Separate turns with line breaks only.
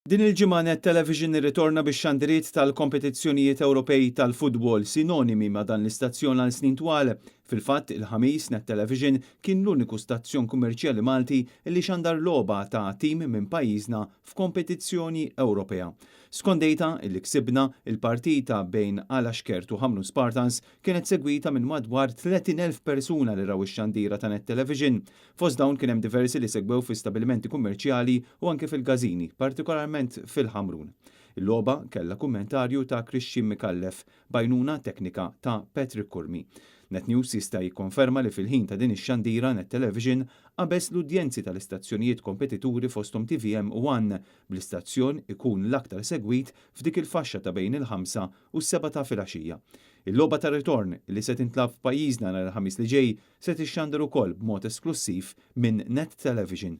Din il-ġimgħa Net Television irritorna bix-xandiriet tal-kompetizzjonijiet Ewropej tal-futbol sinonimi ma' dan l-istazzjon għal snin twal. Fil-fatt, il-Ħamis Net Television kien l-uniku stazzjon kummerċjali Malti li xandar logħba ta' tim minn pajjiżna f'kompetizzjoni Ewropea. Skont data li ksibna, il-partita bejn Alashkert u Ħamrun Spartans kienet segwita minn madwar 30,000 persuna li raw ix-xandira ta' Net Television. Fost dawn kien hemm diversi li segwew fi stabilimenti kummerċjali u anke fil-każini, partikolarment fil-Ħamrun. Il-logħba kellha kummentarju ta' Christian Micallef b'għajnuna teknika ta' Patrick Curmi. Net News jista' jikkonferma li fil-ħin ta' din ix-xandira Net Television qabeż l-udjenzi tal-istazzjonijiet kompetituri fosthom TVM u One, bl-istazzjon ikun l-aktar segwit f'dik il-faxxa ta' bejn il-5 u s-7 ta' filgħaxija. Il-logħba ta' ritorn li se tintlagħab f'pajjiżna nhar il-Ħamis li ġej se tixxandar ukoll b'mod esklussiv minn Net Television.